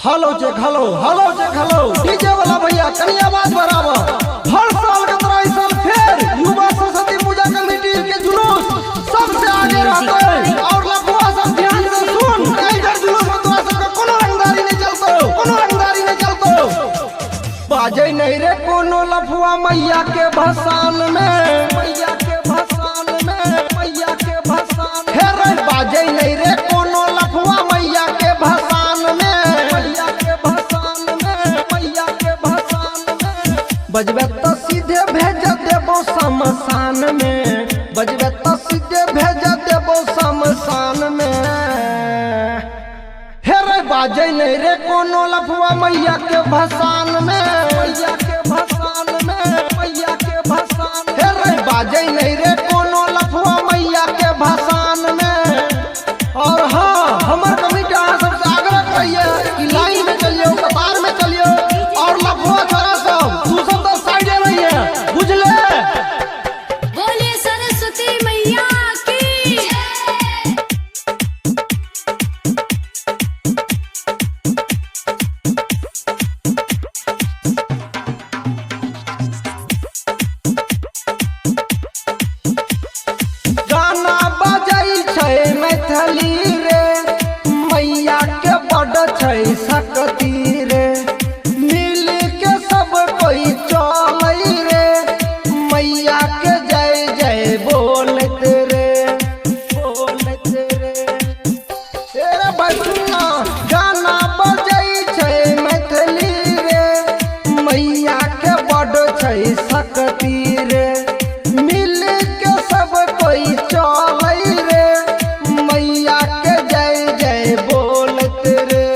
Hello check, hello hello check, hello. DJ वाला भैया, कनी आवाज बराबर। हर साल के तरह इस साल फिर युवा सरस्वती पूजा कमेटी के जुलूस सबसे आगे रहते है। और लफुआ सब ध्यान से सुन, इधर जुलूस में तोरा सबके कोनो रंगदारी नहीं चलतो, कोनो रंगदारी नहीं चलतो। बाजे नहीं रे कोनो लफुआ मैया के भसान में, मैया के भसान में, मैया के भसान। हे रे बाजे नहीं रे कोनो लफुआ मैया के भसान में, मैया के भसान में, मैया के भसान में। बजबे तो सीधे भेज देबो शमशान में, बजबे तो सीधे भेज देबो शमशान में। हे रे बाजे नहीं रे कोनो लफुआ मैया के भसान में, मैया के भसान में, मैया के भसान। हे रे बाजे नहीं रे कोनो लफुआ मैया के भसान में। और हाँ, हमर कमेटी अहाँ सबसे आग्रह करैया कि लाइन में चलियो, कतार में चलियो। और लफुआ छोरा सब, तू सब तो साइडे रहिए, बुझले? बोलिए सरस्वती मैया की जय। गाना बजै छै मैथिली रे, मैया के बड छै शक्ति रे। मिल के सब कोई चलै रे, मैया के जय जय बोलत रे, बोलत रे। तेरे बसुना गाना बजै छै मैथिली रे, मैया के बड छै शक्ति रे। मिल के सब कोई चलै रे, मैया के जय जय बोलत रे।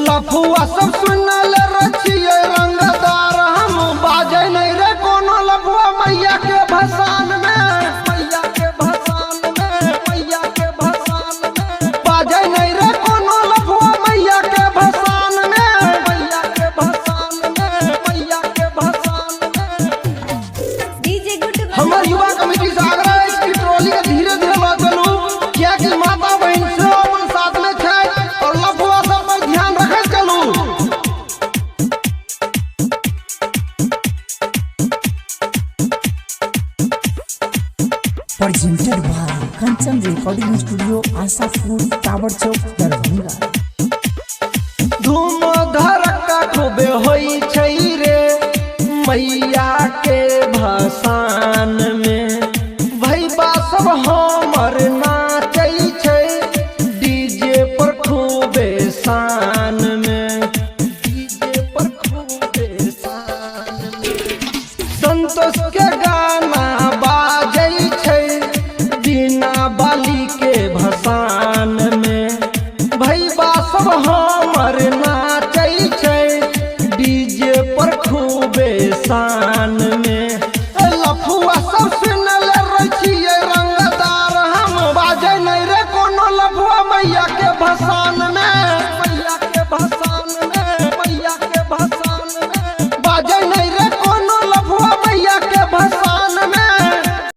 लफुआ सब सुनल रचिए रंगदार हम, बाजै नहीं रे कोनो लफुआ मैया के भसान में, मैया के भसान में, मैया के भसान में। बाजै नहीं रे कोनो लफुआ मैया के भसान में, मैया के भसान में, मैया के भसान में। DJ good. हमर युवा कमेटी से आग्रह है कि ट्रॉली के धीरे धीरे लऽ चलू, कियाकि माता बहन सेहो अपन साथ में छै। और लफुआ सब पर ध्यान रखैत चलू। Presented by Kanchan Recording Studio, Asapur, Tower Chowk, Darbhanga. धूम धड़का खूबे होइ छै रे मैया के भसान में। भैबा सब हमर नाचै छै डीजे पर खूबे शान में, डीजे पर खूबे शान में। संतोष के गाना बाजै छै बिना बाली के भसान में। भैबा सब हमर नाचै छै डीजे पर खूबे शान में।